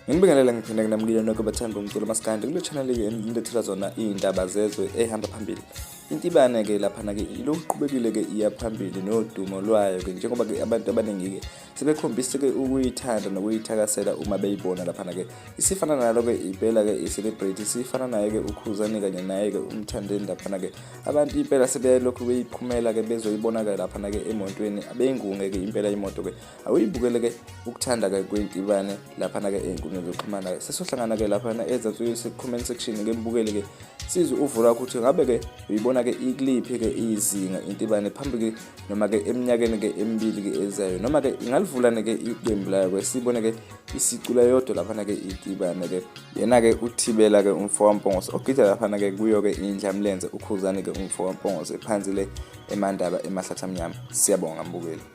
Nginibingelela ngiphinde nginamukele nonke bathanda umculo maskandi kule channel-ke enilethela zona iy'ndaba zezwe ehamba phambili. Intibane-ke laphana-ke ilokhu iqhubekile-ke iya phambili nodumo lwayo-ke njengoba-ke abantu abaningi-ke sebekhombise-ke ukuyithanda nokuyithakasela uma beyibona laphana-ke isifana nalo-ke impela-ke i-celebrity sifana naye-ke ukhuzani kanye naye-ke umthandeni laphana-ke abantu impela sebelokhu beyiphumela-ke bezoyibona-ke laphana-ke emontweni beyingunge-ke impela imoto-ke awuyibukele-ke ukuthanda-ke kwentibane laphana-ke ey'nkundleni zokuxhumana-ke sesohlangana-ke laphana ezansi comment section-ke mbukele-ke sizwe uvo lwakho ukuthi ngabe-ke uyibona-ke ikuliphi-ke izinga intibane phambi-ke noma-ke eminyakeni-ke emibili-ke ezayo noma-ke ingalivula-ke iqembu layo-ke sibone-ke isicula yodwa laphana-ke itibane-ke yena-ke uthibela-ke umfo wampongose ogida laphana-ke kuyo-ke indlamlenze ukhuzane-ke umfo wampongose phansi le emandaba emahlathi amnyama siyabonga mbukeli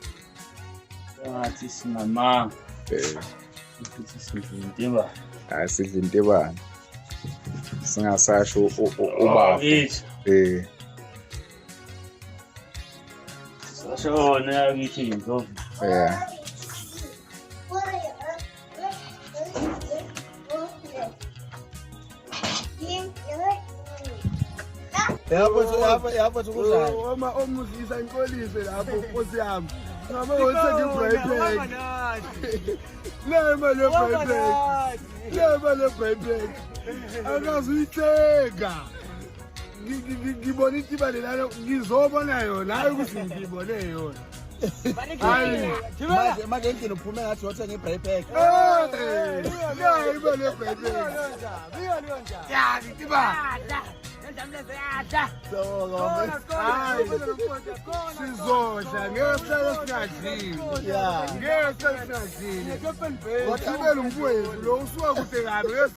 Ngathi sinamanga. Eh. Ukuthi sidla intibane. Hayi sidla intibane. Singasasho ubaba. Eh. Sashona yakithi indlovu. Yeah. Lapho lapho lapho sokudlala. Uma omudlisa inkolise lapho nkosi yami. Ngabe ngothenga i-braai pack. Le mali ye-braai pack. Le mali ye-braai pack. Akaze uyithenga. Ngibona itiba lelana ngizobona yona hayi ukuthi ngibone yona. Hayi. Manje manje endlini uphume ngathi wathenga i-braai pack. Le imali ye-braai pack. Ya, itiba. Sizodla ngeke sihlale singadlile. Ngeke sihlale singadlile. Wathibela umfowethu lo usuka kude kabi.